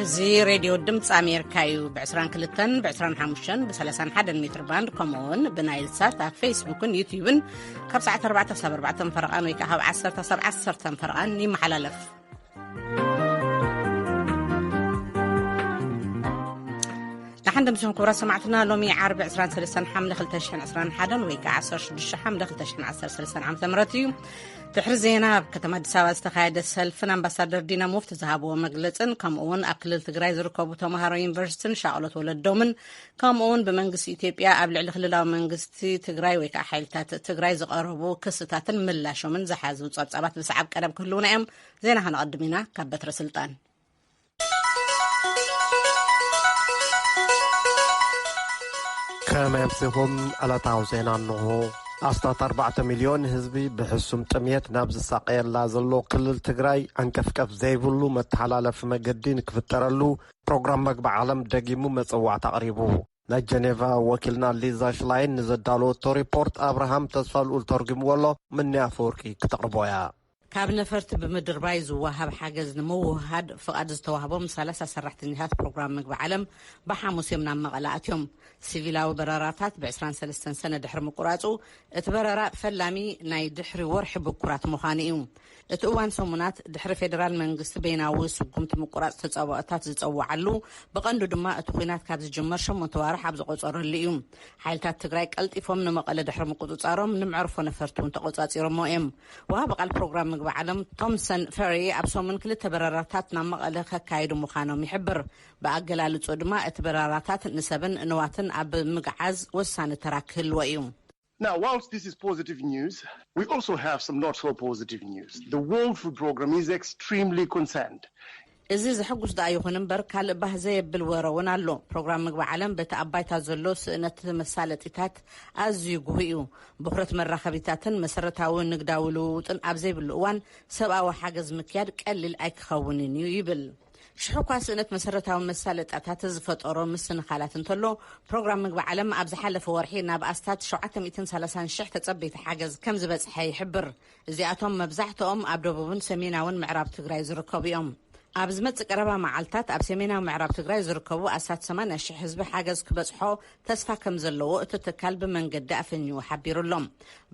እዚ ሬድዮ ድምፂ ኣሜሪካ እዩ። ብ22፣ ብ25፣ ብ31 ሜትር ባንድ፣ ከምኡ እውን ብናይል ሳት ኣብ ፌስቡክን ዩትዩብን ካብ ሰዓት ኣርባዕተ ክሳብ ኣርባዕተ ፈረቓን ወይ ከዓ ካብ ዓሰርተ ክሳብ ዓሰርተ ፈረቓን ይመሓላለፍ። ደሓን ደምሲኹም ክቡራት ሰማዕትና። ሎሚ ዓርቢ ዕስራን ሰለስተን ሓምለ ክልተ ሽሕን ዕስራን ሓደን ወይ ከዓ ዓሰርተ ሽዱሽተ ሓምለ ክልተ ሽሕን ዓሰርተ ሰለስተን ዓመተ ምህረት እዩ። ድሕሪ ዜና፣ ኣብ ከተማ ኣዲስ ኣበባ ዝተኻየደ ሰልፍን ኣምባሳደር ዲና ሙፍቲ ዝሃብዎ መግለጽን፣ ከምኡ እውን ኣብ ክልል ትግራይ ዝርከቡ ተምሃሮ ዩኒቨርሲቲን ሻቕሎት ወለዶምን፣ ከምኡ እውን ብመንግስቲ ኢትዮጵያ ኣብ ልዕሊ ክልላዊ መንግስቲ ትግራይ ወይ ከዓ ሓይልታት ትግራይ ዝቐረቡ ክስታትን ምላሾምን ዝሓዙ ጸብጻባት ብሰዓብ ቀረብ ክህልውና እዮም። ዜና ከነቐድም ኢና። ካብ በትረ ስልጣን። ከመይ ኣምሲኹም? ዕለታዊ ዜና እንሆ። ኣስታት ኣርባዕተ ሚልዮን ህዝቢ ብሕሱም ጥምየት ናብ ዝሳቀየላ ዘሎ ክልል ትግራይ፣ ዓንቀፍቀፍ ዘይብሉ መተሓላለፊ መገዲ ንክፍጠረሉ ፕሮግራም መግቢ ዓለም ደጊሙ መጸዋዕታ ኣቕሪቡ። ናይ ጀኔቫ ወኪልና ሊዛ ሽላይን ንዘዳለወቶ ሪፖርት ኣብርሃም ተስፋ ልኡል ተርጉምዎ ኣሎ። ምንያ ኣፈወርቂ ክተቕርቦ እያ። ካብ ነፈርቲ ብምድርባይ ዝወሃብ ሓገዝ ንምውህሃድ ፍቓድ ዝተዋህቦም ሰላሳ ሰራሕተኛታት ፕሮግራም ምግቢ ዓለም ብሓሙስ እዮም ናብ መቐለ ኣትዮም። ሲቪላዊ በረራታት ብ23 ሰነ ድሕሪ ምቁራጹ፣ እቲ በረራ ፈላሚ ናይ ድሕሪ ወርሒ ብኩራት ምዃኑ እዩ። እቲ እዋን ሰሙናት ድሕሪ ፌደራል መንግስቲ በይናዊ ስጉምቲ ምቁራጽ ተጻብኦታት ዝጸውዓሉ፣ ብቐንዱ ድማ እቲ ኲናት ካብ ዝጅመር ሸሞንተ ዋርሕ ኣብ ዝቆጸረሉ እዩ። ሓይልታት ትግራይ ቀልጢፎም ንመቐለ ድሕሪ ምቁጽጻሮም፣ ንምዕርፎ ነፈርቲ እውን ተቆጻጺሮሞ እዮም። ወሃቢ ቃል ፕሮግራም ምግቢ ዓለም ቶምሰን ፈሪ ኣብ ሰሙን ክልተ በረራታት ናብ መቐለ ከካይዱ ምዃኖም ይሕብር። ብኣገላልጹ ድማ እቲ በረራታት ንሰብን ንዋትን ኣብ ምግዓዝ ወሳኒ ተራ ክህልዎ እዩ። Now, whilst this is positive news, we also have some not so positive news. The World Food Programme is extremely concerned. እዚ ዘሐጉስ ደኣ ይኹን እምበር፣ ካልእ ባህ ዘየብል ወረ እውን ኣሎ። ፕሮግራም ምግቢ ዓለም በቲ ኣብ ባይታ ዘሎ ስእነት መሳለጢታት ኣዝዩ ጉህ እዩ። ብኽረት መራኸቢታትን መሰረታዊ ንግዳዊ ልውውጥን ኣብ ዘይብሉ እዋን፣ ሰብኣዊ ሓገዝ ምክያድ ቀሊል ኣይክኸውንን እዩ ይብል። ሽሕኳ ስእነት መሰረታዊ መሳለጣታት ዝፈጠሮ ምስንኻላት እንተሎ፣ ፕሮግራም ምግቢ ዓለም ኣብ ዝሓለፈ ወርሒ ናብ ኣስታት ሸውዓተ ሚእትን ሰላሳን ሽሕ ተጸበይቲ ሓገዝ ከም ዝበጽሐ ይሕብር። እዚኣቶም መብዛሕትኦም ኣብ ደቡብን ሰሜናውን ምዕራብ ትግራይ ዝርከቡ እዮም። ኣብ ዝመጽእ ቀረባ መዓልታት ኣብ ሰሜናዊ ምዕራብ ትግራይ ዝርከቡ ኣስታት ሰማንያ ሽሕ ህዝቢ ሓገዝ ክበጽሖ ተስፋ ከም ዘለዎ እቲ ትካል ብመንገዲ ኣፈንዩ ሓቢሩ ኣሎ።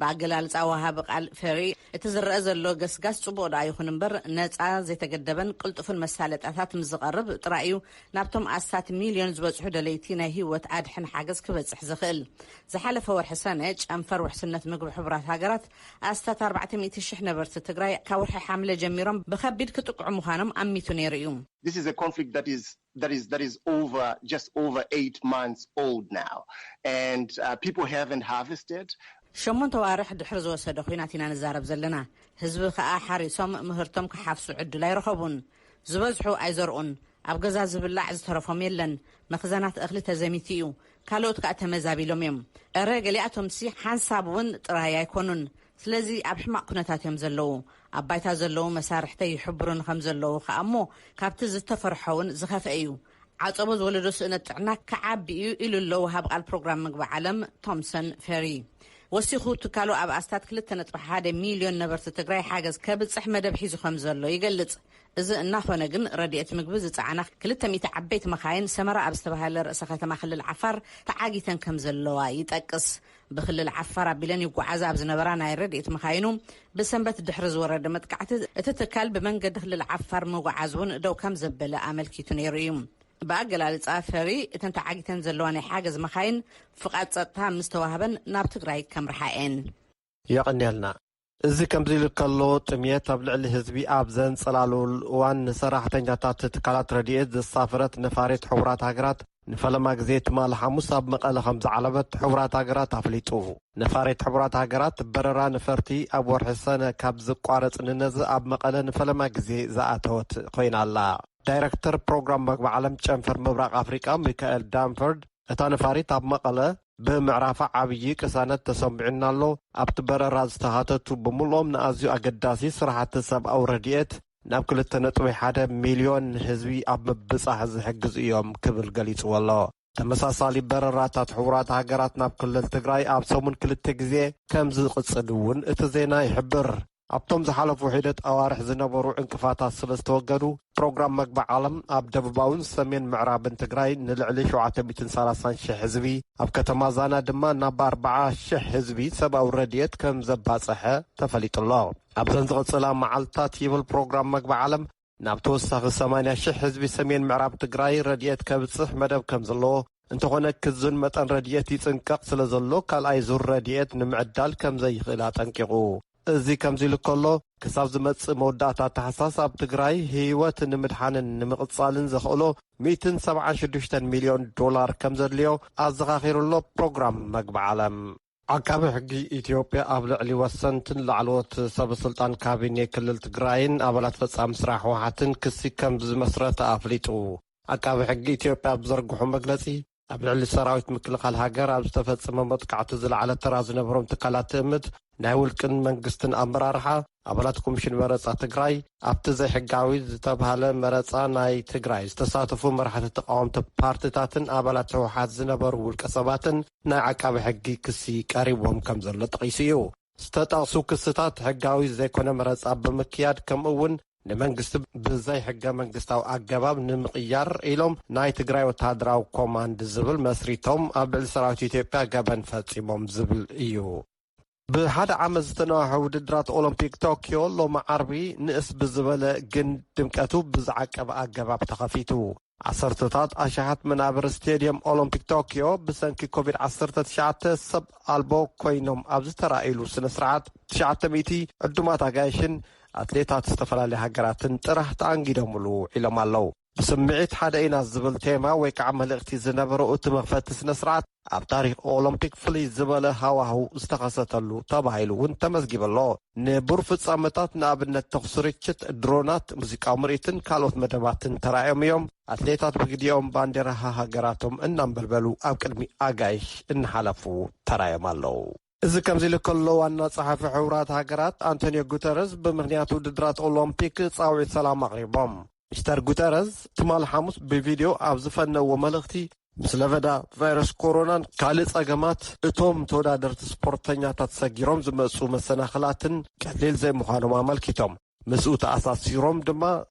ብኣገላልጻ ወሃቢ ቃል ፈሪ፣ እቲ ዝረአ ዘሎ ገስጋስ ጽቡቕ ደኣ ይኹን እምበር፣ ነጻ፣ ዘይተገደበን ቅልጡፍን መሳለጣታት ምስ ዝቐርብ ጥራይ እዩ ናብቶም ኣስታት ሚልዮን ዝበጽሑ ደለይቲ ናይ ህይወት ኣድሕን ሓገዝ ክበጽሕ ዝኽእል። ዝሓለፈ ወርሒ ሰነ፣ ጨንፈር ውሕስነት ምግቢ ሕቡራት ሃገራት ኣስታት ኣርባዕተ ሚእቲ ሽሕ ነበርቲ ትግራይ ካብ ወርሒ ሓምለ ጀሚሮም ብኸቢድ ክጥቅዑ ምዃኖም ኣሚቱ ነይሩ እዩ። This is a conflict that is that is that is over just over eight months old now, and uh, people haven't harvested. ሸሞንተ ዋርሕ ድሕሪ ዝወሰደ ኲናት ኢና ንዛረብ ዘለና። ህዝቢ ከኣ ሓሪሶም ምህርቶም ክሓፍሱ ዕድል ኣይረኸቡን። ዝበዝሑ ኣይዘርኡን። ኣብ ገዛ ዝብላዕ ዝተረፎም የለን። መኽዘናት እኽሊ ተዘሚቱ እዩ። ካልኦት ከኣ ተመዛቢሎም እዮም። እረ ገሊኣቶምሲ ሓንሳብ እውን ጥራይ ኣይኮኑን። ስለዚ ኣብ ሕማቕ ኩነታት እዮም ዘለዉ። ኣብ ባይታ ዘለዉ መሳርሕተይ ይሕብሩን ከም ዘለዉ ከኣ እሞ፣ ካብቲ ዝተፈርሖ እውን ዝኸፍአ እዩ። ዓጸቦ ዝወለዶ ስእነት ጥዕና ክዓቢ እዩ ኢሉ ኣሎ ወሃብ ቃል ፕሮግራም ምግቢ ዓለም ቶምሰን ፌሪ። ወሲኹ ትካሉ ኣብ ኣስታት ክልተ ነጥቢ ሓደ ሚልዮን ነበርቲ ትግራይ ሓገዝ ከብጽሕ መደብ ሒዙ ከም ዘሎ ይገልጽ። እዚ እናኾነ ግን፣ ረድኤት ምግቢ ዝጸዓና ክልተ ሚእቲ ዓበይቲ መኻይን ሰመራ ኣብ ዝተባህለ ርእሰ ከተማ ክልል ዓፋር ተዓጊተን ከም ዘለዋ ይጠቅስ። ብክልል ዓፋር ኣቢለን ይጓዓዛ ኣብ ዝነበራ ናይ ረድኤት መኻይኑ ብሰንበት ድሕሪ ዝወረደ መጥቃዕቲ፣ እቲ ትካል ብመንገዲ ክልል ዓፋር ምጉዓዝ እውን ደው ከም ዘበለ ኣመልኪቱ ነይሩ እዩ። ብኣገላልጻ ፈሪ፣ እተን ተዓጊተን ዘለዋ ናይ ሓገዝ መኻይን ፍቓድ ጸጥታ ምስ ተዋህበን ናብ ትግራይ ከምርሓ እየን። የቐንየልና። እዚ ከምዚ ኢሉ ከሎ፣ ጥምየት ኣብ ልዕሊ ህዝቢ ኣብ ዘንጸላልወሉ እዋን፣ ንሰራሕተኛታት ትካላት ረድኤት ዘሳፈረት ነፋሪት ሕቡራት ሃገራት ንፈለማ ግዜ ትማሊ ሓሙስ ኣብ መቐለ ከም ዝዓለበት ሕቡራት ሃገራት ኣፍሊጡ። ነፋሪት ሕቡራት ሃገራት በረራ ነፈርቲ ኣብ ወርሒ ሰነ ካብ ዝቋረጽ ንነዚ ኣብ መቐለ ንፈለማ ግዜ ዝኣተወት ኮይና ኣላ። ዳይረክተር ፕሮግራም መግቢ ዓለም ጨንፈር ምብራቕ ኣፍሪቃ ሚካኤል ዳንፈርድ፣ እታ ነፋሪት ኣብ መቐለ ብምዕራፋ ዓብዪ ቅሳነት ተሰሚዑና ኣሎ። ኣብቲ በረራ ዝተኻተቱ ብምልኦም ንኣዝዩ ኣገዳሲ ስራሕቲ ሰብኣዊ ረድኤት ናብ ክልተ ነጥቢ ሓደ ሚልዮን ህዝቢ ኣብ ምብጻሕ ዝሕግዝ እዮም ክብል ገሊጽዎ ኣሎ። ተመሳሳሊ በረራታት ሕቡራት ሃገራት ናብ ክልል ትግራይ ኣብ ሰሙን ክልተ ግዜ ከም ዝቕጽል እውን እቲ ዜና ይሕብር። ኣብቶም ዝሓለፉ ሒደት ኣዋርሕ ዝነበሩ ዕንቅፋታት ስለ ዝተወገዱ፣ ፕሮግራም መግቢ ዓለም ኣብ ደቡባውን ሰሜን ምዕራብን ትግራይ ንልዕሊ ሸውዓተ ሚእትን ሰላሳን ሽሕ ህዝቢ፣ ኣብ ከተማ ዛና ድማ ናብ ኣርባዓ ሽሕ ህዝቢ ሰብኣዊ ረድኤት ከም ዘባፀሐ ተፈሊጡ ኣሎ። ኣብዘን ዝቕፅላ መዓልታት ይብል ፕሮግራም መግቢ ዓለም፣ ናብ ተወሳኺ ሰማንያ ሽሕ ህዝቢ ሰሜን ምዕራብ ትግራይ ረድኤት ከብፅሕ መደብ ከም ዘለዎ፣ እንተኾነ ክዝን መጠን ረድኤት ይፅንቀቕ ስለ ዘሎ ካልኣይ ዙር ረድኤት ንምዕዳል ከም ዘይኽእል ኣጠንቂቑ። እዚ ከምዚ ኢሉ ከሎ፣ ክሳብ ዝመጽእ መወዳእታ ታሕሳስ ኣብ ትግራይ ህይወት ንምድሓንን ንምቕጻልን ዘኽእሎ ሚእትን ሰብዓን ሽዱሽተን ሚልዮን ዶላር ከም ዘድልዮ ኣዘኻኺሩ ኣሎ ፕሮግራም መግቢ ዓለም። ዓቃቢ ሕጊ ኢትዮጵያ ኣብ ልዕሊ ወሰንትን ላዕለዎት ሰበ ስልጣን ካቢኔ ክልል ትግራይን ኣባላት ፈጻሚ ስራሕ ህወሓትን ክሲ ከም ዝመስረተ ኣፍሊጡ። ዓቃቢ ሕጊ ኢትዮጵያ ኣብ ዘርግሖ መግለጺ፣ ኣብ ልዕሊ ሰራዊት ምክልኻል ሃገር ኣብ ዝተፈጸመ መጥቃዕቲ ዝለዓለ ተራ ዝነበሮም ትካላት ትእምት፣ ናይ ውልቅን መንግስትን ኣመራርሓ፣ ኣባላት ኮሚሽን መረጻ ትግራይ፣ ኣብቲ ዘይሕጋዊ ዝተብሃለ መረጻ ናይ ትግራይ ዝተሳተፉ መራሕቲ ተቃወምቲ ፓርቲታትን ኣባላት ህወሓት ዝነበሩ ውልቀ ሰባትን ናይ ዓቃቢ ሕጊ ክሲ ቀሪቦም ከም ዘሎ ጠቒሱ እዩ። ዝተጠቕሱ ክስታት ሕጋዊ ዘይኮነ መረጻ ብምክያድ፣ ከምኡ እውን ንመንግስቲ ብዘይ ሕገ መንግስታዊ ኣገባብ ንምቕያር ኢሎም ናይ ትግራይ ወተሃደራዊ ኮማንድ ዝብል መስሪቶም ኣብ ልዕሊ ሰራዊት ኢትዮጵያ ገበን ፈጺሞም ዝብል እዩ። ብሓደ ዓመት ዝተነዋሐ ውድድራት ኦሎምፒክ ቶኪዮ ሎሚ ዓርቢ ንእስ ብዝበለ ግን ድምቀቱ ብዝዓቀበ ኣገባብ ተኸፊቱ። ዓሰርተታት ኣሽሓት መናብር ስቴድየም ኦሎምፒክ ቶኪዮ ብሰንኪ ኮቪድ ዓሰርተ ትሽዓተ ሰብ ኣልቦ ኮይኖም ኣብ ዝተራእይሉ ስነ ስርዓት፣ ትሽዓተ ሚእቲ ዕዱማት ኣጋይሽን ኣትሌታት ዝተፈላለያ ሃገራትን ጥራሕ ተኣንጊዶምሉ ውዒሎም ኣለዉ። ብስምዒት ሓደ ኢና ዝብል ቴማ ወይ ከዓ መልእኽቲ ዝነበሮ እቲ መኽፈቲ ስነ ስርዓት፣ ኣብ ታሪኽ ኦሎምፒክ ፍልይ ዝበለ ሃዋህው ዝተኸሰተሉ ተባሂሉ እውን ተመዝጊቡ ኣሎ። ንቡር ፍጻመታት፣ ንኣብነት ተኹሲ ርችት፣ ድሮናት፣ ሙዚቃዊ ምርኢትን ካልኦት መደባትን ተራእዮም እዮም። ኣትሌታት ብግዲኦም ባንዴራ ሃሃገራቶም እናንበልበሉ ኣብ ቅድሚ ኣጋይሽ እናሓለፉ ተራእዮም ኣለዉ። እዚ ከምዚ ኢሉ ከሎ፣ ዋና ጸሓፊ ሕቡራት ሃገራት ኣንቶኒዮ ጉተረዝ ብምኽንያት ውድድራት ኦሎምፒክ ጻውዒት ሰላም ኣቕሪቦም። ሚስተር ጉተረዝ ትማል ሓሙስ ብቪድዮ ኣብ ዝፈነዎ መልእኽቲ፣ ምስ ለበዳ ቫይረስ ኮሮናን ካልእ ጸገማት እቶም ተወዳደርቲ ስፖርተኛታት ሰጊሮም ዝመጹ መሰናኽላትን ቀሊል ዘይምዃኖም ኣመልኪቶም። ምስኡ ተኣሳሲሮም ድማ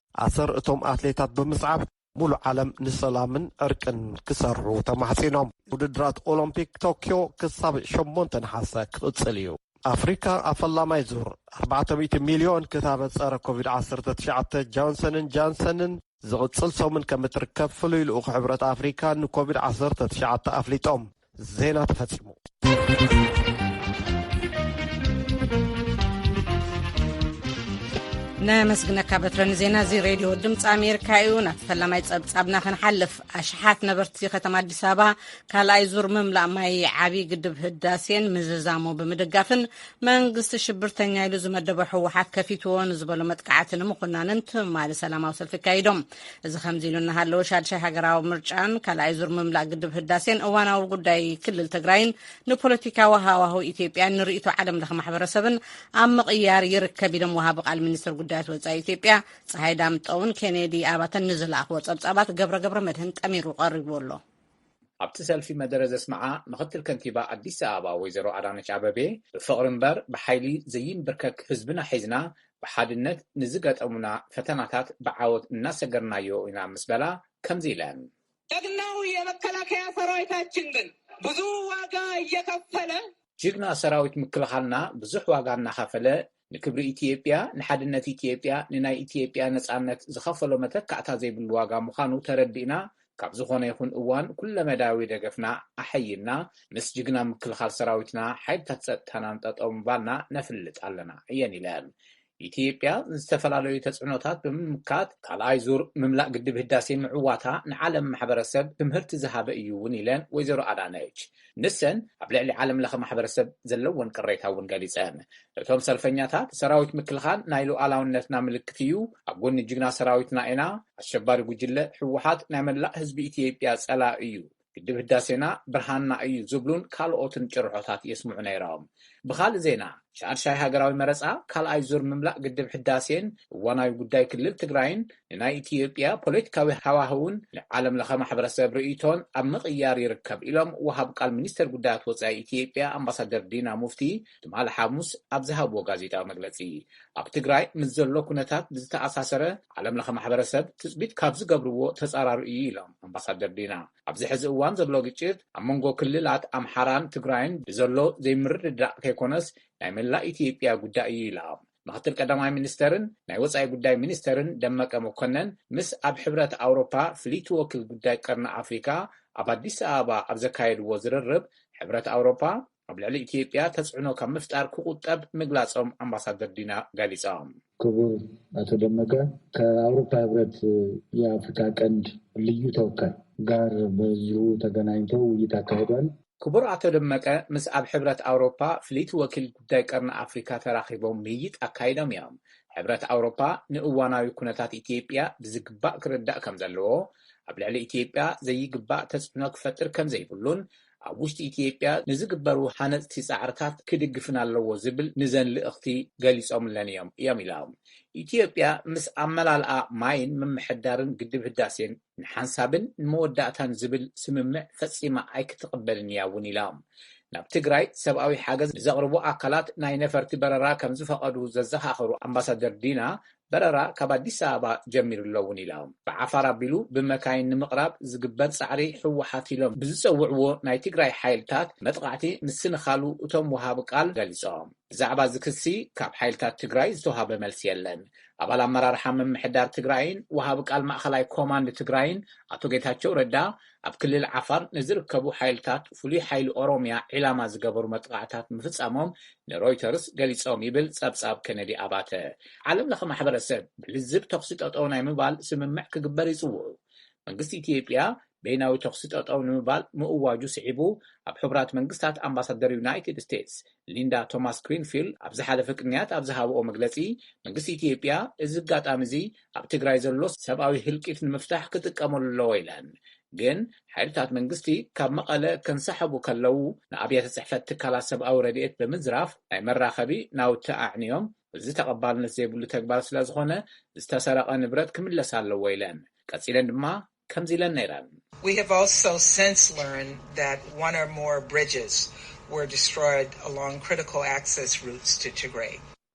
ኣሰር እቶም ኣትሌታት ብምስዓብ ሙሉእ ዓለም ንሰላምን ዕርቅን ክሰርሑ ተማሕጺኖም። ውድድራት ኦሎምፒክ ቶክዮ ክሳብ ሸሞንተ ነሓሰ ክቕጽል እዩ። ኣፍሪካ ኣብ ፈላማይ ዙር ኣርባዕተ ሚእቲ ሚልዮን ክታበት ጸረ ኮቪድ ዓሰርተ ትሽዓተ ጆንሰንን ጃንሰንን ዝቕጽል ሰሙን ከም እትርከብ ፍሉይ ልኡኽ ሕብረት ኣፍሪካ ንኮቪድ ዓሰርተ ትሽዓተ ኣፍሊጦም። ዜና ተፈጺሙ። ነመስግነካ በትረ። ንዜና እዚ ሬድዮ ድምፂ ኣሜሪካ እዩ። ናብ ፈላማይ ጸብጻብና ክንሓልፍ፣ ኣሽሓት ነበርቲ ከተማ ኣዲስ ኣበባ ካልኣይ ዙር ምምላእ ማይ ዓብዪ ግድብ ህዳሴን ምዝዛሙ ብምድጋፍን መንግስቲ ሽብርተኛ ኢሉ ዝመደቦ ህወሓት ከፊትዎ ንዝበሎ መጥቃዕቲ ንምኹናንን ትማሊ ሰላማዊ ሰልፊ ኣካይዶም። እዚ ከምዚ ኢሉ እናሃለወ፣ ሻድሻይ ሃገራዊ ምርጫን ካልኣይ ዙር ምምላእ ግድብ ህዳሴን እዋናዊ ጉዳይ ክልል ትግራይን ንፖለቲካዊ ሃዋህው ኢትዮጵያን ንርእይቶ ዓለም ለኸ ማሕበረሰብን ኣብ ምቕያር ይርከብ ኢሎም ወሃቢ ቃል ሚኒስትር ጉዳያት ወጻኢ ኢትዮጵያ ጸሃይ ዳምጠውን ኬኔዲ ኣባተን ንዝለኣኽዎ ጸብጻባት ገብረ ገብረ መድህን ጠሚሩ ቀሪቡ ኣሎ። ኣብቲ ሰልፊ መደረ ዘስምዓ ምኽትል ከንቲባ ኣዲስ ኣበባ ወይዘሮ ኣዳነች ኣበቤ፣ ብፍቕሪ እምበር ብሓይሊ ዘይንብርከክ ህዝብና ሒዝና ብሓድነት ንዝገጠሙና ፈተናታት ብዓወት እናሰገርናዮ ኢና ምስ በላ ከምዚ ኢለን። ጀግናው የመከላከያ ሰራዊታችን ግን ብዙ ዋጋ እየከፈለ። ጅግና ሰራዊት ምክልኻልና ብዙሕ ዋጋ እናኸፈለ ንክብሪ ኢትዮጵያ፣ ንሓድነት ኢትዮጵያ፣ ንናይ ኢትዮጵያ ነጻነት ዝኸፈሎ መተካእታ ዘይብሉ ዋጋ ምዃኑ ተረዲእና፣ ካብ ዝኾነ ይኹን እዋን ኩለመዳያዊ ደገፍና ኣሐይልና፣ ምስ ጅግና ምክልኻል ሰራዊትና፣ ሓይልታት ጸጥታናን ጠጠው ምባልና ነፍልጥ ኣለና እየን ኢለን። ኢትዮጵያ ዝተፈላለዩ ተጽዕኖታት ብምምካት ካልኣይ ዙር ምምላእ ግድብ ህዳሴ ምዕዋታ ንዓለም ማሕበረሰብ ትምህርቲ ዝሃበ እዩ እውን ኢለን ወይዘሮ ኣዳነች። ንሰን ኣብ ልዕሊ ዓለም ለኸ ማሕበረሰብ ዘለወን ቅሬታ እውን ገሊጸን። እቶም ሰልፈኛታት፣ ሰራዊት ምክልኻል ናይ ሉዓላውነትና ምልክት እዩ፣ ኣብ ጎኒ ጅግና ሰራዊትና ኢና፣ ኣሸባሪ ጉጅለ ህወሓት ናይ መላእ ህዝቢ ኢትዮጵያ ጸላኢ እዩ፣ ግድብ ህዳሴና ብርሃንና እዩ ዝብሉን ካልኦትን ጭርሖታት የስምዑ ነይሮም። ብኻልእ ዜና፣ ሻድሻይ ሃገራዊ መረፃ ካልኣይ ዙር ምምላእ ግድብ ህዳሴን እዋናዊ ጉዳይ ክልል ትግራይን ንናይ ኢትዮጵያ ፖለቲካዊ ሃዋህውን ንዓለም ለኸ ማሕበረሰብ ርእይቶን ኣብ ምቕያር ይርከብ ኢሎም ወሃብ ቃል ሚኒስተር ጉዳያት ወፃኢ ኢትዮጵያ ኣምባሳደር ዲና ሙፍቲ ትማሊ ሓሙስ ኣብ ዝሃብዎ ጋዜጣዊ መግለፂ። ኣብ ትግራይ ምስ ዘሎ ኩነታት ብዝተኣሳሰረ ዓለም ለኸ ማሕበረሰብ ትፅቢት ካብ ዝገብርዎ ተፃራሪ እዩ ኢሎም ኣምባሳደር ዲና። ኣብዚ ሕዚ እዋን ዘሎ ግጭት ኣብ መንጎ ክልላት ኣምሓራን ትግራይን ብዘሎ ዘይምርድዳእ ከይኮነስ ናይ መላእ ኢትዮጵያ ጉዳይ እዩ ኢላ። ምክትል ቀዳማይ ሚኒስተርን ናይ ወፃኢ ጉዳይ ሚኒስተርን ደመቀ መኮነን ምስ ኣብ ሕብረት ኣውሮፓ ፍልይቲ ወኪል ጉዳይ ቀርኒ ኣፍሪካ ኣብ ኣዲስ ኣበባ ኣብ ዘካየድዎ ዝርርብ፣ ሕብረት ኣውሮፓ ኣብ ልዕሊ ኢትዮጵያ ተፅዕኖ ካብ ምፍጣር ክቁጠብ ምግላፆም ኣምባሳደር ዲና ገሊፆም። ክቡር ኣቶ ደመቀ ከአውሮፓ ህብረት የአፍሪካ ቀንድ ልዩ ተወካይ ጋር በዚሁ ተገናኝተው ውይይት አካሂዷል። ክቡር ኣቶ ደመቀ ምስ ኣብ ሕብረት ኣውሮፓ ፍልይቲ ወኪል ጉዳይ ቀርኒ ኣፍሪካ ተራኺቦም ምይይጥ ኣካይዶም እዮም። ሕብረት ኣውሮፓ ንእዋናዊ ኩነታት ኢትዮጵያ ብዝግባእ ክርዳእ ከም ዘለዎ፣ ኣብ ልዕሊ ኢትዮጵያ ዘይግባእ ተፅዕኖ ክፈጥር ከም ዘይብሉን ኣብ ውሽጢ ኢትዮጵያ ንዝግበሩ ሃነፅቲ ፃዕርታት ክድግፍን ኣለዎ ዝብል ንዘን ልእኽቲ ገሊፆምለን እዮም እዮም ኢሎም። ኢትዮጵያ ምስ ኣመላልኣ ማይን ምምሕዳርን ግድብ ህዳሴን ንሓንሳብን ንመወዳእታን ዝብል ስምምዕ ፈፂማ ኣይክትቕበልን እያ እውን ኢሎም። ናብ ትግራይ ሰብኣዊ ሓገዝ ንዘቕርቡ ኣካላት ናይ ነፈርቲ በረራ ከም ዝፈቐዱ ዘዘኻኸሩ ኣምባሳደር ዲና፣ በረራ ካብ ኣዲስ ኣበባ ጀሚሩ ኣሎ እውን ኢሎም። ብዓፋር ኣቢሉ ብመካይን ንምቕራብ ዝግበር ፃዕሪ ህወሓት ኢሎም ብዝፀውዕዎ ናይ ትግራይ ሓይልታት መጥቓዕቲ ምስንኻሉ እቶም ወሃቢ ቃል ገሊፆም። ብዛዕባ እዚ ክሲ ካብ ሓይልታት ትግራይ ዝተዋሃበ መልሲ የለን። ኣባል ኣመራርሓ ምምሕዳር ትግራይን ወሃቢ ቃል ማእኸላይ ኮማንድ ትግራይን ኣቶ ጌታቸው ረዳ ኣብ ክልል ዓፋር ንዝርከቡ ሓይልታት ፍሉይ ሓይሊ ኦሮሚያ ዒላማ ዝገበሩ መጥቓዕታት ምፍፃሞም ንሮይተርስ ገሊፆም ይብል ፀብፃብ ኬነዲ ኣባተ። ዓለም ለኸ ማሕበረሰብ ብልዝብ ተኹሲ ጠጠው ናይ ምባል ስምምዕ ክግበር ይፅውዑ። መንግስቲ ኢትዮጵያ በይናዊ ተኹሲ ጠጠው ንምባል ምእዋጁ ስዒቡ ኣብ ሕቡራት መንግስታት ኣምባሳደር ዩናይትድ ስቴትስ ሊንዳ ቶማስ ግሪንፊልድ ኣብ ዝሓለፈ ቅንያት ኣብ ዝሃብኦ መግለፂ፣ መንግስቲ ኢትዮጵያ እዚ ኣጋጣሚ እዚ ኣብ ትግራይ ዘሎ ሰብኣዊ ህልቂት ንምፍታሕ ክጥቀመሉ ኣለዎ ኢለን። ግን ሓይልታት መንግስቲ ካብ መቐለ ከንሳሕቡ ከለዉ ንኣብያተ ፅሕፈት ትካላት ሰብኣዊ ረድኤት ብምዝራፍ ናይ መራኸቢ ናውቲ ኣዕንዮም፣ እዚ ተቐባልነት ዘይብሉ ተግባር ስለ ዝኾነ ዝተሰረቐ ንብረት ክምለስ ኣለዎ ኢለን። ቀፂለን ድማ ከምዚ ኢለን ነይረን። We have also since learned that one or more bridges were destroyed along critical access routes to Tigray.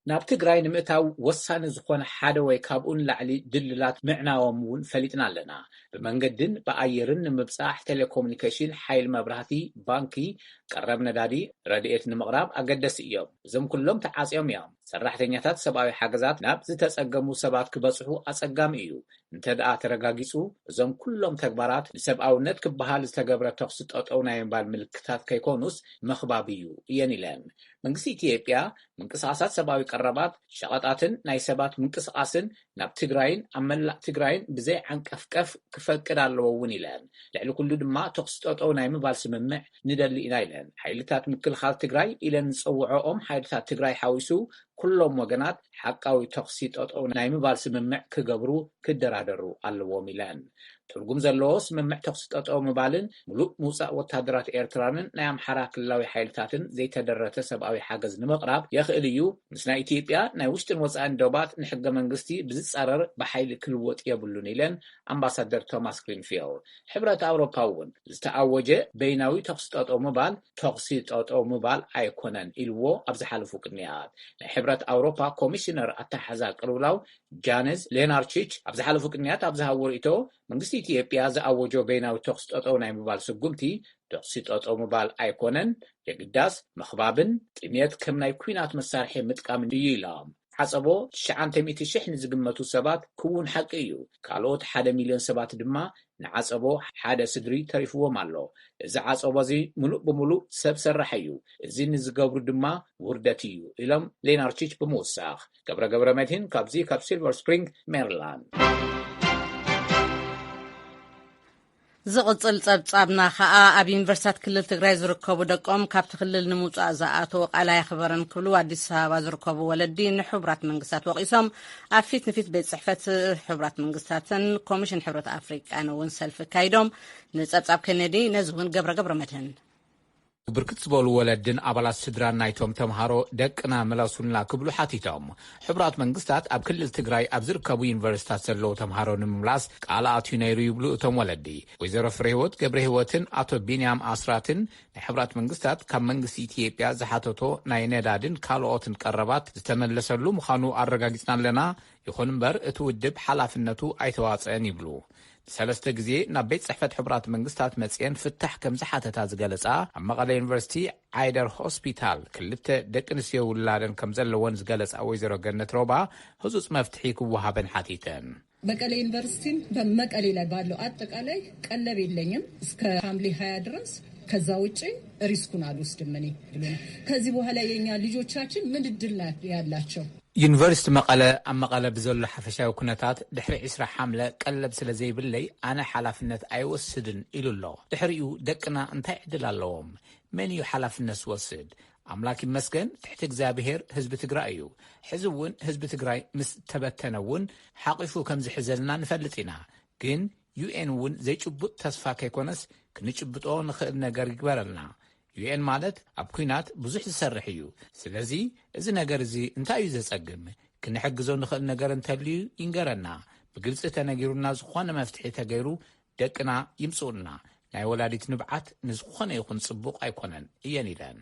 ናብ ትግራይ ንምእታው ወሳኒ ዝኾነ ሓደ ወይ ካብኡ ንላዕሊ ድልድላት ምዕናዎም እውን ፈሊጥና ኣለና። ብመንገድን ብኣየርን ንምብፃሕ ቴሌኮሙኒኬሽን፣ ሓይሊ መብራህቲ፣ ባንኪ፣ ቀረብ ነዳዲ፣ ረድኤት ንምቕራብ ኣገደሲ እዮም። እዞም ኩሎም ተዓፅዮም እዮም። ሰራሕተኛታት ሰብኣዊ ሓገዛት ናብ ዝተፀገሙ ሰባት ክበፅሑ ኣፀጋሚ እዩ። እንተ ደኣ ተረጋጊፁ፣ እዞም ኩሎም ተግባራት ንሰብኣውነት ክበሃል ዝተገብረ ተኹሲ ጠጠው ናይ ምባል ምልክታት ከይኮኑስ ምኽባብ እዩ እየን ኢለን። መንግስቲ ኢትዮጵያ ምንቅስቓሳት ሰብኣዊ ቀረባት፣ ሸቐጣትን ናይ ሰባት ምንቅስቓስን ናብ ትግራይን ኣብ መላእ ትግራይን ብዘይ ዓንቀፍቀፍ ክፈቅድ ኣለዎ እውን ኢለን። ልዕሊ ኩሉ ድማ ተኹሲ ጠጠው ናይ ምባል ስምምዕ ንደሊ ኢና ኢለን። ሓይልታት ምክልኻል ትግራይ ኢለን ዝፀውዐኦም ሓይልታት ትግራይ ሓዊሱ ኩሎም ወገናት ሓቃዊ ተኹሲ ጠጠው ናይ ምባል ስምምዕ ክገብሩ ክደራደሩ ኣለዎም ኢለን። ትርጉም ዘለዎ ስምምዕ ተኹሲ ጠጠው ምባልን ምሉእ ምውፃእ ወታደራት ኤርትራንን ናይ ኣምሓራ ክልላዊ ሓይልታትን ዘይተደረተ ሰብኣዊ ሓገዝ ንምቕራብ የኽእል እዩ። ምስ ናይ ኢትዮጵያ ናይ ውሽጥን ወፃእን ዶባት ንሕገ መንግስቲ ብዝፃረር ብሓይሊ ክልወጥ የብሉን ኢለን ኣምባሳደር ቶማስ ግሪንፊልድ። ሕብረት ኣውሮፓ እውን ዝተኣወጀ በይናዊ ተኹሲ ጠጠው ምባል ተኹሲ ጠጠው ምባል ኣይኮነን ኢልዎ ኣብ ዝሓለፉ ቅንያት። ናይ ሕብረት ኣውሮፓ ኮሚሽነር ኣተሓዛ ቅልውላው ጃንስ ሌናርቺች ኣብ ዝሓለፉ ቅንያት ኣብ ዝሃብዎ ርእይቶ፣ መንግስቲ ኢትዮጵያ ዝኣወጆ በይናዊ ተኹሲ ጠጠው ናይ ምባል ስጉምቲ ተኹሲ ጠጠው ምባል ኣይኮነን፣ የግዳስ ምኽባብን ጥሜት ከም ናይ ኲናት መሳርሒ ምጥቃምን እዩ ኢሎም። ዓፀቦ ትሽዓተ ሚእቲ ሽሕ ንዝግመቱ ሰባት ክውን ሓቂ እዩ። ካልኦት ሓደ ሚልዮን ሰባት ድማ ንዓፀቦ ሓደ ስድሪ ተሪፍዎም ኣሎ። እዚ ዓፀቦ እዚ ምሉእ ብምሉእ ሰብ ሰራሕ እዩ። እዚ ንዝገብሩ ድማ ውርደት እዩ ኢሎም ሌናርቺች ብምውሳኽ። ገብረ ገብረ መድህን ካብዚ ካብ ሲልቨር ስፕሪንግ ሜሪላንድ። ዝቕጽል ጸብጻብና ከኣ ኣብ ዩኒቨርሲታት ክልል ትግራይ ዝርከቡ ደቆም ካብቲ ክልል ንምውጻእ ዝኣተዉ ቃል ኣየኽበረን ክብሉ ኣዲስ ኣበባ ዝርከቡ ወለዲ ንሕቡራት መንግስታት ወቒሶም። ኣብ ፊት ንፊት ቤት ጽሕፈት ሕቡራት መንግስታትን ኮሚሽን ሕብረት ኣፍሪቃን እውን ሰልፊ ኣካይዶም። ንጸብጻብ ኬኔዲ ነዚ እውን ገብረ ገብረ መድህን። ብርክት ዝበሉ ወለድን ኣባላት ስድራን ናይቶም ተምሃሮ ደቅና ምለሱልና ክብሉ ሓቲቶም። ሕቡራት መንግስታት ኣብ ክልል ትግራይ ኣብ ዝርከቡ ዩኒቨርሲታት ዘለዉ ተምሃሮ ንምምላስ ቃል ኣትዩ ነይሩ ይብሉ እቶም ወለዲ። ወይዘሮ ፍሬህይወት ገብረ ህይወትን ኣቶ ቢንያም ኣስራትን ናይ ሕቡራት መንግስታት ካብ መንግስቲ ኢትዮጵያ ዝሓተቶ ናይ ነዳድን ካልኦትን ቀረባት ዝተመለሰሉ ምዃኑ ኣረጋጊጽና ኣለና። ይኹን እምበር እቲ ውድብ ሓላፍነቱ ኣይተዋጽአን ይብሉ። ንሰለስተ ግዜ ናብ ቤት ጽሕፈት ሕቡራት መንግስታት መጽየን ፍታሕ ከም ዝሓተታ ዝገለጻ ኣብ መቐለ ዩኒቨርሲቲ ዓይደር ሆስፒታል ክልተ ደቂ ኣንስትዮ ውላደን ከም ዘለወን ዝገለጻ ወይዘሮ ገነት ሮባ ህጹጽ መፍትሒ ክወሃበን ሓቲተን። መቀሌ ዩኒቨርሲቲን በመቀሌ ላይ ባለው አጠቃላይ ቀለብ የለኝም እስከ ሐምሌ ሃያ ድረስ። ከዛ ውጪ ሪስኩን አልወስድም እኔ ብሎ ነው። ከዚህ በኋላ የኛ ልጆቻችን ምን እድል ነው ያላቸው? ዩኒቨርሲቲ መቐለ ኣብ መቐለ ብዘሎ ሓፈሻዊ ኩነታት ድሕሪ ዕስራ ሓምለ ቀለብ ስለ ዘይብለይ ኣነ ሓላፍነት ኣይወስድን ኢሉ ኣሎ። ድሕሪኡ ደቅና እንታይ ዕድል ኣለዎም? መን እዩ ሓላፍነት ዝወስድ? ኣምላክ ይመስገን ትሕቲ እግዚኣብሔር ህዝቢ ትግራይ እዩ። ሕዚ እውን ህዝቢ ትግራይ ምስ ተበተነ እውን ሓቂፉ ከም ዝሕዘልና ንፈልጥ ኢና። ግን ዩ ኤን እውን ዘይጭቡጥ ተስፋ ከይኮነስ ክንጭብጦ ንኽእል ነገር ይግበረልና። ዩ ኤን ማለት ኣብ ኲናት ብዙሕ ዝሰርሕ እዩ። ስለዚ እዚ ነገር እዚ እንታይ እዩ ዘጸግም? ክንሕግዞ ንኽእል ነገር እንተልዩ ይንገረና። ብግልጺ ተነጊሩና ዝኾነ መፍትሒ ተገይሩ ደቅና ይምጽኡልና። ናይ ወላዲት ንብዓት ንዝኾነ ይኹን ጽቡቕ ኣይኮነን እየን ኢለን።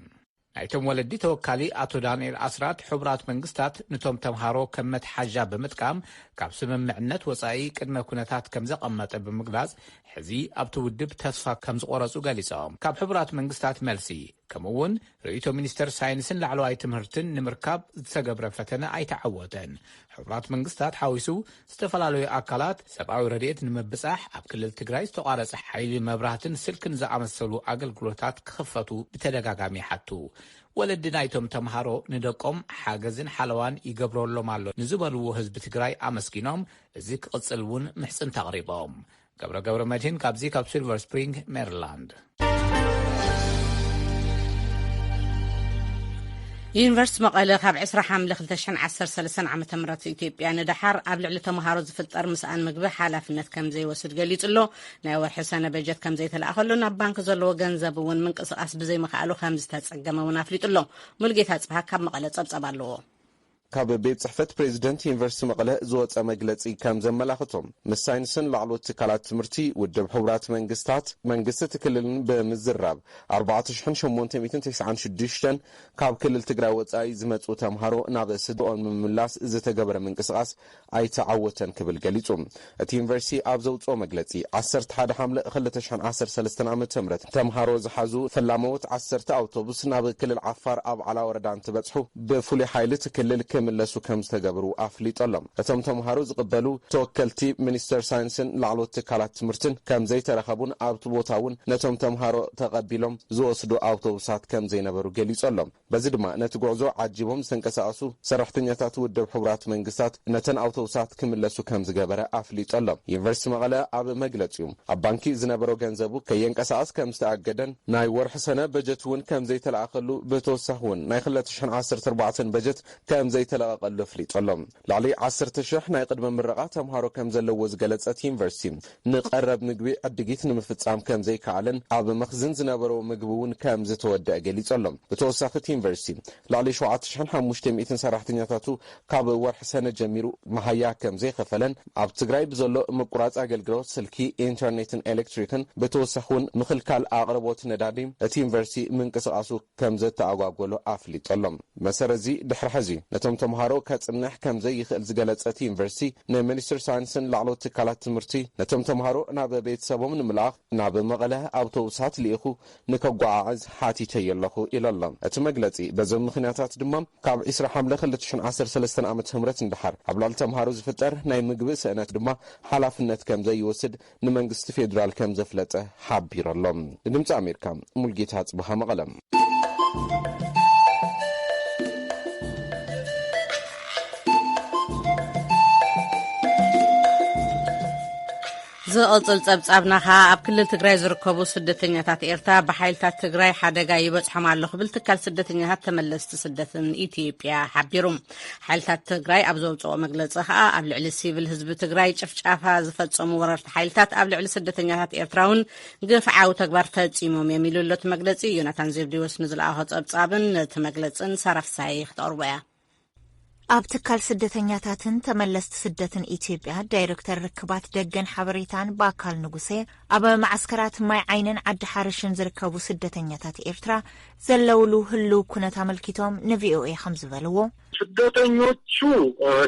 ናይቶም ወለዲ ተወካሊ ኣቶ ዳንኤል ኣስራት ሕቡራት መንግስታት ንቶም ተምሃሮ ከም መትሓዣ ብምጥቃም ካብ ስምምዕነት ወጻኢ ቅድመ ኩነታት ከም ዘቐመጠ ብምግላጽ ሕዚ ኣብቲ ውድብ ተስፋ ከም ዝቆረጹ ገሊጾም። ካብ ሕቡራት መንግስታት መልሲ ከምኡ እውን ርእይቶ ሚኒስተር ሳይንስን ላዕለዋይ ትምህርትን ንምርካብ ዝተገብረ ፈተነ ኣይተዓወተን። ሕቡራት መንግስታት ሓዊሱ ዝተፈላለዩ ኣካላት ሰብኣዊ ረድኤት ንምብጻሕ ኣብ ክልል ትግራይ ዝተቋረጸ ሓይሊ መብራህትን ስልክን ዝኣመሰሉ ኣገልግሎታት ክኽፈቱ ብተደጋጋሚ ይሓቱ። ወለዲ ናይቶም ተምሃሮ ንደቆም ሓገዝን ሓለዋን ይገብረሎም ኣሎ ንዝበልዎ ህዝቢ ትግራይ ኣመስጊኖም፣ እዚ ክቕጽል እውን ምሕጽንታ ኣቕሪቦም። ገብረ ገብረ መድህን ካብዚ ካብ ሲልቨር ስፕሪንግ ሜሪላንድ። ዩኒቨርሲቲ መቐለ ካብ ዕስራ ሓምለ ክልተ ሽሕን ዓሰርተ ሰለስተን ዓመተ ምህረት ኢትዮጵያ ንደሓር ኣብ ልዕሊ ተምሃሮ ዝፍጠር ምስኣን ምግቢ ሓላፍነት ከም ዘይወስድ ገሊጹ ኣሎ። ናይ ወርሒ ሰነ በጀት ከም ዘይተለኣኸሉን ኣብ ባንክ ዘለዎ ገንዘብ እውን ምንቅስቓስ ብዘይምኽኣሉ ከም ዝተጸገመ እውን ኣፍሊጡ ኣሎ። ሙልጌታ ጽብሃ ካብ መቐለ ጸብጸብ ኣለዎ። ካብ ቤት ጽሕፈት ፕሬዚደንት ዩኒቨርሲቲ መቐለ ዝወጸ መግለጺ ከም ዘመላኽቶም፣ ምስ ሳይንስን ላዕለዎት ትካላት ትምህርቲ ውድብ ሕቡራት መንግስታት መንግስቲ እቲ ክልልን ብምዝራብ ኣርባዕተ ሽሕን ሸሞንተ ሚእትን ተስዓን ሽዱሽተን ካብ ክልል ትግራይ ወጻኢ ዝመጹ ተምሃሮ ናብ ስድኦም ንምምላስ ዝተገበረ ምንቅስቓስ ኣይተዓወተን ክብል ገሊጹ። እቲ ዩኒቨርሲቲ ኣብ ዘውጽኦ መግለጺ፣ ዓሰርተ ሓደ ሓምለ ክልተ ሽሕን ዓሰርተ ሰለስተን ዓመተ ምህረት ተምሃሮ ዝሓዙ ፈላመዎት ዓሰርተ ኣውቶቡስ ናብ ክልል ዓፋር ኣብ ዓላ ወረዳ እንትበጽሑ ብፍሉይ ሓይሊ እቲ ክልል ክምለሱ ከም ዝተገብሩ ኣፍሊጡ ኣሎ። እቶም ተምሃሮ ዝቕበሉ ተወከልቲ ሚኒስተር ሳይንስን ላዕለዎት ትካላት ትምህርትን ከም ዘይተረኸቡን ኣብቲ ቦታ እውን ነቶም ተምሃሮ ተቐቢሎም ዝወስዱ ኣውቶቡሳት ከም ዘይነበሩ ገሊጹ ኣሎ። በዚ ድማ ነቲ ጉዕዞ ዓጂቦም ዝተንቀሳቐሱ ሰራሕተኛታት ውድብ ሕቡራት መንግስታት ነተን ኣውቶቡሳት ክምለሱ ከም ዝገበረ ኣፍሊጡ ኣሎ። ዩኒቨርሲቲ መቐለ ኣብ መግለጺኡ ኣብ ባንኪ ዝነበሮ ገንዘቡ ከየንቀሳቐስ ከም ዝተኣገደን ናይ ወርሒ ሰነ በጀት እውን ከም ዘይተለኣኸሉ ብተወሳኺ እውን ናይ ክልተ ሽሕን ዓሰርተ ኣርባዕተን በጀት ከም ዘይተለቐቐሉ ኣፍሊጡ ኣሎ። ልዕሊ ዓሰርተ ሽሕ ናይ ቅድመ ምረቓ ተምሃሮ ከም ዘለዎ ዝገለጸ እቲ ዩኒቨርሲቲ ንቐረብ ምግቢ ዕድጊት ንምፍጻም ከም ዘይከኣለን ኣብ መኽዝን ዝነበሮ ምግቢ እውን ከም ዝተወደአ ገሊጹ ኣሎ። ብተወሳኺ እቲ ዩኒቨርሲቲ ልዕሊ ሸውዓተ ሽሕን ሓሙሽተ ሚእትን ሰራሕተኛታቱ ካብ ወርሒ ሰነ ጀሚሩ መሃያ ከም ዘይኸፈለን ኣብ ትግራይ ብዘሎ ምቁራጽ ኣገልግሎት ስልኪ፣ ኢንተርኔትን ኤሌክትሪክን ብተወሳኺ እውን ምኽልካል ኣቕርቦት ነዳዲ እቲ ዩኒቨርሲቲ ምንቅስቓሱ ከም ዘተኣጓጎሎ ኣፍሊጡ ኣሎ። መሰረት እዚ ድሕሪ ሕዚ ነቶም ተምሃሮ ከጽንሕ ከም ዘይኽእል ዝገለጸ እቲ ዩኒቨርሲቲ ንሚኒስትር ሳይንስን ላዕለዎት ትካላት ትምህርቲ ነቶም ተምሃሮ ናብ ቤተሰቦም ንምልኣኽ ናብ መቐለ ኣውቶቡሳት ልኢኹ ንከጓዓዕዝ ሓቲተዮ ኣለኹ ኢሉ ኣሎ። እቲ መግለጺ በዞም ምኽንያታት ድማ ካብ ዕስራ ሓምለ ክልተ ሽሕን ዓሰርተ ሰለስተን ዓመተ ምህረት ንደሓር ኣብ ልዕሊ ተምሃሮ ዝፍጠር ናይ ምግቢ ስእነት ድማ ሓላፍነት ከም ዘይወስድ ንመንግስቲ ፌዴራል ከም ዘፍለጠ ሓቢሩ ኣሎ። ንድምፂ ኣሜሪካ ሙልጌታ ጽብሃ መቐለ። ዝቕጽል ጸብጻብና ኸኣ ኣብ ክልል ትግራይ ዝርከቡ ስደተኛታት ኤርትራ ብሓይልታት ትግራይ ሓደጋ ይበጽሖም ኣሎ ክብል ትካል ስደተኛታት ተመለስቲ ስደትን ኢትዮጵያ ሓቢሩ። ሓይልታት ትግራይ ኣብ ዘውጽኦ መግለጺ ኸኣ ኣብ ልዕሊ ሲቪል ህዝቢ ትግራይ ጭፍጫፋ ዝፈጸሙ ወረርቲ ሓይልታት ኣብ ልዕሊ ስደተኛታት ኤርትራ እውን ግፍዓዊ ተግባር ፈጺሞም እዮም ኢሉ ኣሎ እቲ መግለጺ። ዮናታን ዜብዲዎስ ንዝለኣኾ ጸብጻብን ነቲ መግለጽን ሳራ ፍሳሐ ክተቕርቦ እያ። ኣብ ትካል ስደተኛታትን ተመለስቲ ስደትን ኢትዮጵያ ዳይሬክተር ርክባት ደገን ሓበሬታን በኣካል ንጉሴ ኣብ መዓስከራት ማይ ዓይንን ዓዲ ሓርሽን ዝርከቡ ስደተኛታት ኤርትራ ዘለውሉ ህልው ኩነት ኣመልኪቶም ንቪኦኤ ከም ዝበልዎ፣ ስደተኞቹ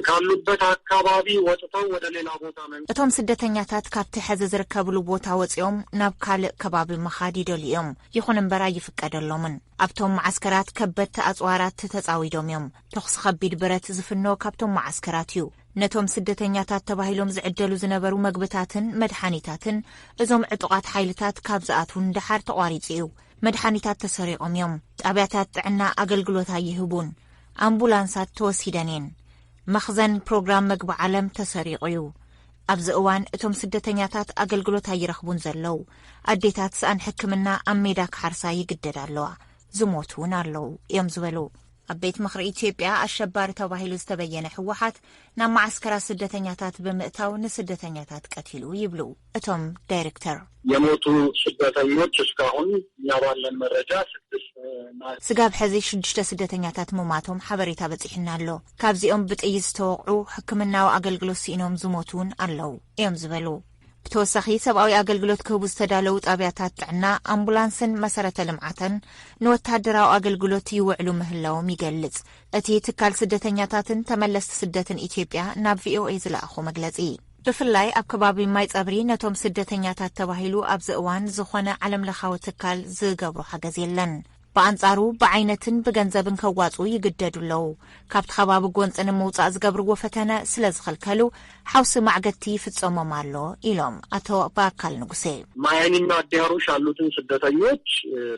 ካሉበት አካባቢ ወጥተው ወደ ሌላ ቦታ መን እቶም ስደተኛታት ካብቲ ሕዚ ዝርከብሉ ቦታ ወፂኦም ናብ ካልእ ከባቢ ምኻድ ይደልዩ እዮም። ይኹን እምበር ኣይፍቀደሎምን። ኣብቶም መዓስከራት ከበድቲ ኣፅዋራት ተፃዊዶም እዮም። ተኹሲ ከቢድ ብረት ዝፍኖ ካብቶም መዓስከራት እዩ። ነቶም ስደተኛታት ተባሂሎም ዝዕደሉ ዝነበሩ መግብታትን መድሓኒታትን እዞም ዕጡቓት ሓይልታት ካብ ዝኣትዉ ንደሓር ተቋሪፁ እዩ። መድሓኒታት ተሰሪቖም እዮም። ጣብያታት ጥዕና ኣገልግሎት ኣይህቡን። ኣምቡላንሳት ተወሲደን እየን። መኽዘን ፕሮግራም መግቢ ዓለም ተሰሪቑ እዩ። ኣብዚ እዋን እቶም ስደተኛታት ኣገልግሎት ኣይረኽቡን ዘለዉ። ኣዴታት ሰኣን ሕክምና ኣብ ሜዳ ክሓርሳ ይግደዳ ኣለዋ። ዝሞቱ እውን ኣለዉ እዮም ዝበሉ። ኣብ ቤት ምኽሪ ኢትዮጵያ ኣሸባሪ ተባሂሉ ዝተበየነ ህወሓት ናብ መዓስከራት ስደተኛታት ብምእታው ንስደተኛታት ቀቲሉ ይብሉ እቶም ዳይሬክተር። የሞቱ ስደተኞች እስካሁን እኛ ባለን መረጃ ስድስት ናቸው። ስጋብ ሕዚ ሽዱሽተ ስደተኛታት ምማቶም ሓበሬታ በፂሕና ኣሎ። ካብዚኦም ብጥይት ዝተወቕዑ ሕክምናዊ ኣገልግሎት ስኢኖም ዝሞቱ እውን ኣለዉ እዮም ዝበሉ። ብተወሳኺ ሰብኣዊ ኣገልግሎት ክህቡ ዝተዳለዉ ጣብያታት ጥዕና፣ ኣምቡላንስን መሰረተ ልምዓትን ንወተሃደራዊ ኣገልግሎት ይውዕሉ ምህላዎም ይገልጽ እቲ ትካል ስደተኛታትን ተመለስቲ ስደትን ኢትዮጵያ ናብ ቪኦኤ ዝለኣኾ መግለጺ። ብፍላይ ኣብ ከባቢ ማይ ጸብሪ ነቶም ስደተኛታት ተባሂሉ ኣብዚ እዋን ዝኾነ ዓለምለኻዊ ትካል ዝገብሮ ሓገዝ የለን። ብኣንጻሩ ብዓይነትን ብገንዘብን ከዋጽኡ ይግደዱ ኣለዉ። ካብቲ ከባቢ ጎንጺ ንምውጻእ ዝገብርዎ ፈተነ ስለ ዝኸልከሉ ሓውሲ ማዕገቲ ይፍጸሞም ኣሎ ኢሎም ኣቶ በኣካል ንጉሴ። ማያኒና አዲያሮሽ ያሉትን ስደተኞች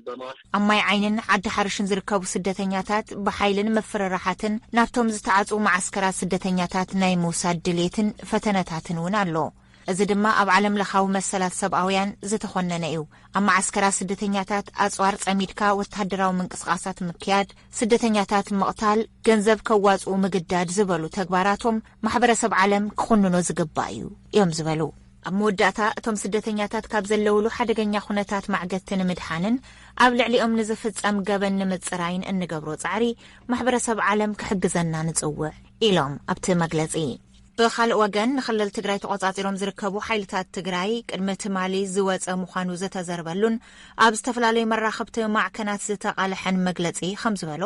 በማስ ኣብ ማይ ዓይንን ዓዲ ሓርሽን ዝርከቡ ስደተኛታት ብሓይልን ምፍርራሓትን ናብቶም ዝተዓጽዉ መዓስከራት ስደተኛታት ናይ ምውሳድ ድሌትን ፈተነታትን እውን ኣሎ። እዚ ድማ ኣብ ዓለምለኻዊ መሰላት ሰብኣውያን ዝተኾነነ እዩ። ኣብ መዓስከራት ስደተኛታት ኣጽዋር ጸሚድካ ወተሃደራዊ ምንቅስቓሳት ምክያድ፣ ስደተኛታት ምቕታል፣ ገንዘብ ከዋጽኡ ምግዳድ ዝበሉ ተግባራቶም ማሕበረሰብ ዓለም ክኹንኖ ዝግባእ እዩ እዮም ዝበሉ። ኣብ መወዳእታ እቶም ስደተኛታት ካብ ዘለውሉ ሓደገኛ ኩነታት ማዕገቲ ንምድሓንን ኣብ ልዕሊኦም ንዝፍጸም ገበን ንምጽራይን እንገብሮ ጻዕሪ ማሕበረሰብ ዓለም ክሕግዘና ንጽውዕ ኢሎም ኣብቲ መግለጺ። ብኻልእ ወገን ንክልል ትግራይ ተቆጻጺሮም ዝርከቡ ሓይልታት ትግራይ ቅድሚ ትማሊ ዝወጸ ምዃኑ ዝተዘርበሉን ኣብ ዝተፈላለዩ መራኸብቲ ማዕከናት ዝተቓልሐን መግለጺ ከም ዝበሎ፣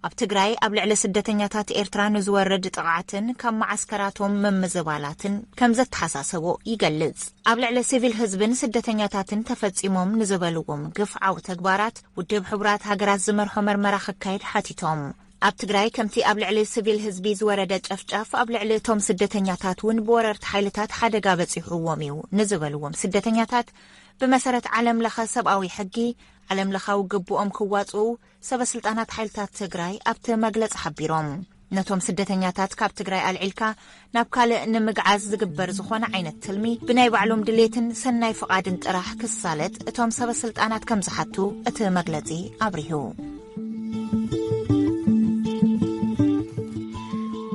ኣብ ትግራይ ኣብ ልዕሊ ስደተኛታት ኤርትራ ንዝወርድ ጥቕዓትን ካብ መዓስከራቶም ምምዝባላትን ከም ዘተሓሳሰቦ ይገልጽ። ኣብ ልዕሊ ሲቪል ህዝብን ስደተኛታትን ተፈጺሞም ንዝበልዎም ግፍዓዊ ተግባራት ውድብ ሕቡራት ሃገራት ዝመርሖ መርመራ ክካየድ ሓቲቶም። ኣብ ትግራይ ከምቲ ኣብ ልዕሊ ሲቪል ህዝቢ ዝወረደ ጨፍጫፍ ኣብ ልዕሊ እቶም ስደተኛታት እውን ብወረርቲ ሓይልታት ሓደጋ በጺሕዎም እዩ ንዝበልዎም ስደተኛታት ብመሰረት ዓለም ለኸ ሰብኣዊ ሕጊ ዓለም ለኻዊ ግቡኦም ክዋፅኡ ሰበ ስልጣናት ሓይልታት ትግራይ ኣብቲ መግለፂ ሓቢሮም። ነቶም ስደተኛታት ካብ ትግራይ ኣልዒልካ ናብ ካልእ ንምግዓዝ ዝግበር ዝኾነ ዓይነት ትልሚ ብናይ ባዕሎም ድሌትን ሰናይ ፍቓድን ጥራሕ ክሳለጥ እቶም ሰበ ስልጣናት ከም ዝሓቱ እቲ መግለጺ ኣብሪሁ።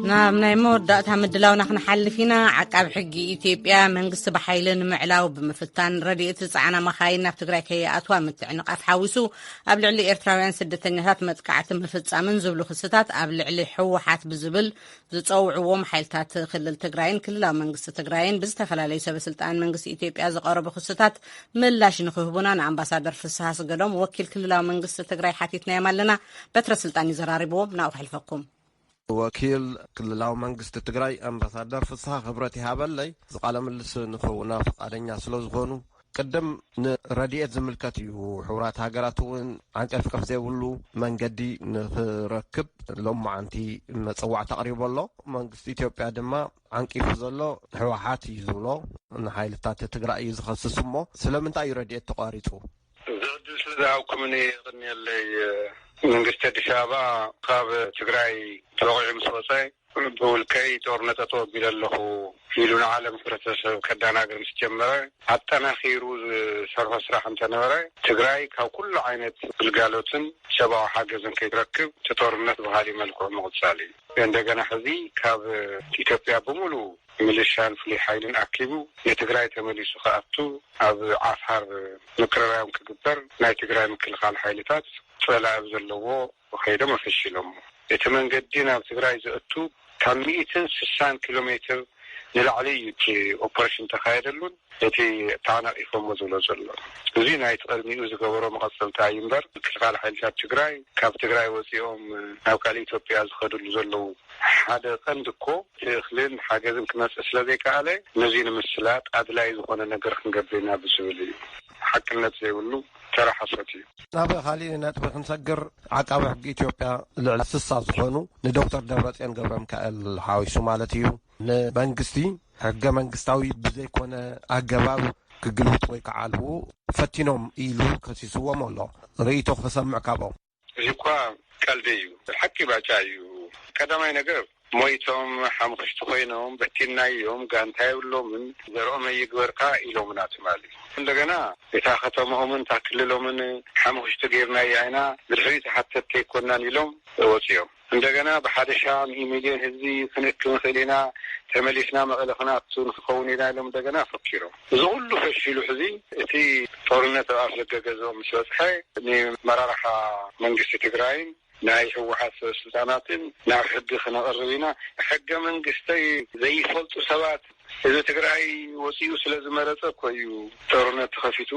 ናብ ናይ መወዳእታ ምድላውና ክንሓልፍ ኢና። ዓቃብ ሕጊ ኢትዮጵያ መንግስቲ ብሓይሊ ንምዕላው ብምፍታን ረድኤት ዝጸዓና መኻይን ናብ ትግራይ ከይኣትዋ ምትዕንቓፍ ሓዊሱ ኣብ ልዕሊ ኤርትራውያን ስደተኛታት መጥቃዕቲ ምፍጻምን ዝብሉ ክስታት ኣብ ልዕሊ ህወሓት ብዝብል ዝጸውዕዎም ሓይልታት ክልል ትግራይን ክልላዊ መንግስቲ ትግራይን ብዝተፈላለዩ ሰበ ስልጣን መንግስቲ ኢትዮጵያ ዝቐረቡ ክስታት ምላሽ ንክህቡና ንኣምባሳደር ፍስሃ ኣስገዶም ወኪል ክልላዊ መንግስቲ ትግራይ ሓቲትናዮም ኣለና። በትረ ስልጣን እዩ ዘራሪብዎም። ናብኡ ከሕልፈኩም። ወኪል ክልላዊ መንግስቲ ትግራይ ኣምባሳደር ፍስሃ ክብረት ይሃበለይ፣ እዚ ቃለ ምልልስ ንክህቡና ፍቃደኛ ስለ ዝኾኑ፣ ቅድም ንረድኤት ዝምልከት እዩ። ሕቡራት ሃገራት እውን ዓንቀፍቀፍ ዘይብሉ መንገዲ ንክረክብ ሎማዓንቲ መፀዋዕታ ኣቕሪቡ ኣሎ። መንግስቲ ኢትዮጵያ ድማ ዓንቂፉ ዘሎ ህወሓት እዩ ዝብሎ፣ ንሓይልታት ትግራይ እዩ ዝኸስስ። እሞ ስለምንታይ እዩ ረድኤት ተቋሪፁ? እዚ ዕድል ስለ ዝሃብኩምኒ የቐንየለይ። መንግስቲ ኣዲስ ኣበባ ካብ ትግራይ ተወቒዑ ምስ ወፀ፣ ብውልቀይ ጦርነት ጠጠው ኣቢለ ኣለኹ ኢሉ ንዓለም ሕብረተሰብ ከደናግር ምስ ጀመረ፣ ኣጠናኺሩ ዝሰርሖ ስራሕ እንተነበረ፣ ትግራይ ካብ ኩሉ ዓይነት ግልጋሎትን ሰብኣዊ ሓገዝን ከይትረክብ እቲ ጦርነት ብኻሊእ መልክዑ ምቕጻል እዩ። እንደገና ሕዚ ካብ ኢትዮጵያ ብምሉእ ሚሊሻን ፍሉይ ሓይልን ኣኪቡ ንትግራይ ተመሊሱ ክኣቱ፣ ኣብ ዓፋር ምቅርራዮም ክግበር፣ ናይ ትግራይ ምክልኻል ሓይልታት ጸላኢ ኣብ ዘለዎ ከይዶም ኣፈሺሎም። እቲ መንገዲ ናብ ትግራይ ዘእቱ ካብ ሚእትን ስሳን ኪሎ ሜትር ንላዕሊ እዩ እቲ ኦፐሬሽን ተኻየደሉን እቲ ተዓናቒፎሞ ዝብሎ ዘሎ። እዚ ናይቲ ቅድሚኡ ዝገበሮ መቐጸልታ እዩ እምበር፣ ምክልኻል ሓይልታት ትግራይ ካብ ትግራይ ወፂኦም ናብ ካልእ ኢትዮጵያ ዝኸድሉ ዘለዉ ሓደ ቀንዲ እኮ እቲ እኽልን ሓገዝን ክመጽእ ስለ ዘይከኣለ፣ ነዚ ንምስላጥ ኣድላይ ዝኾነ ነገር ክንገብር ኢና ብዝብል እዩ። ሓቅነት ዘይብሉ ተራ ሓሶት እዩ። ናብ ካሊእ ነጥቢ ክንሰግር፣ ዓቃቢ ሕጊ ኢትዮጵያ ልዕሊ ስሳ ዝኾኑ ንዶክተር ደብረጽዮን ገብረ ሚካኤል ሓዊሱ ማለት እዩ፣ ንመንግስቲ ሕገ መንግስታዊ ብዘይኮነ ኣገባብ ክግልብጡ ወይ ክዓልቡ ፈቲኖም ኢሉ ከሲስዎም ኣሎ። ርእይቶ ክሰምዕ ካብኦም። እዚ እኳ ቀልዲ እዩ፣ ሓቂ ባጫ እዩ። ቀዳማይ ነገር፣ ሞይቶም ሓሙኽሽቲ ኮይኖም በቲናዮም፣ ጋንታ የብሎምን፣ ዘርኦም ኣይግበርካ ኢሎምና ትማሊ። እንደገና እታ ከተማኦምን እታ ክልሎምን ሓሙኽሽቲ ጌርናያ ኢና፣ ብድሕሪኡ ተሓተትቲ ኣይኮናን ኢሎም ወፂኦም። እንደገና ብሓደ ሻዕ ሚእቲ ሚልዮን ህዝቢ ክንእክብ ንኽእል ኢና፣ ተመሊስና መቐለ ክንኣቱ ንክኸውን ኢና ኢሎም እንደገና ፈኪሮም። እዚ ኩሉ ፈሺሉ ሕዚ እቲ ጦርነት ኣብ ኣፍ ደገ ገዝኦም ምስ በፅሐ፣ ንመራርሓ መንግስቲ ትግራይን ናይ ህወሓት ሰበስልጣናትን ናብ ሕጊ ክነቕርብ ኢና። ሕገ መንግስተይ ዘይፈልጡ ሰባት፣ ህዝቢ ትግራይ ወፂኡ ስለ ዝመረፀ እኮ እዩ ጦርነት ተኸፊቱ።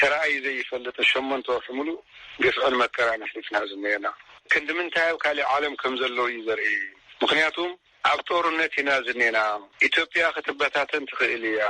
ተራእዩ ዘይፈልጥ ሸሞንተ ወርሒ ሙሉእ ግፍዕን መከራን ኣሕሊፍና ዝነየና። ክንዲ ምንታይ ኣብ ካሊእ ዓለም ከም ዘለዉ እዩ ዘርኢ። ምኽንያቱም ኣብ ጦርነት ኢና ዝኔና። ኢትዮጵያ ክትበታተን ትኽእል እያ።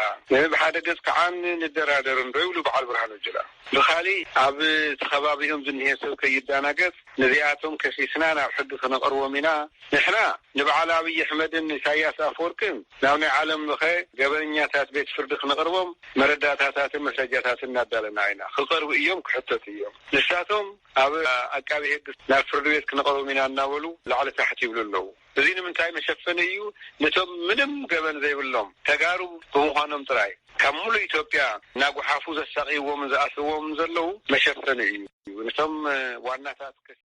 ብሓደ ገጽ ከዓን ንደራደር እንዶ ይብሉ በዓል ብርሃኑ ጁላ። ብኻሊእ ኣብ እቲ ከባቢኦም ዝኒሄ ሰብ ከይዳናገጽ፣ ነዚኣቶም ከሲስና ናብ ሕጊ ክነቕርቦም ኢና። ንሕና ንበዓል ኣብይ ኣሕመድን ኢሳያስ ኣፈወርቅን ናብ ናይ ዓለም ለኸ ገበነኛታት ቤት ፍርዲ ክነቕርቦም መረዳእታታትን መስረጃታትን እናዳለና ኢና። ክቐርቡ እዮም፣ ክሕተቱ እዮም። ንሳቶም ኣብ ኣቃቢ ሕጊ ናብ ፍርዲ ቤት ክነቕርቦም ኢና እናበሉ ላዕሊ ታሕቲ ይብሉ ኣለዉ። እዚ ንምንታይ መሸፈኒ እዩ? ነቶም ምንም ገበን ዘይብሎም ተጋሩ ብምዃኖም ጥራይ ካብ ሙሉእ ኢትዮጵያ እናጓሓፉ ዘሳቕይዎምን ዝኣስርዎምን ዘለዉ መሸፈኒ እዩ። ነቶም ዋናታት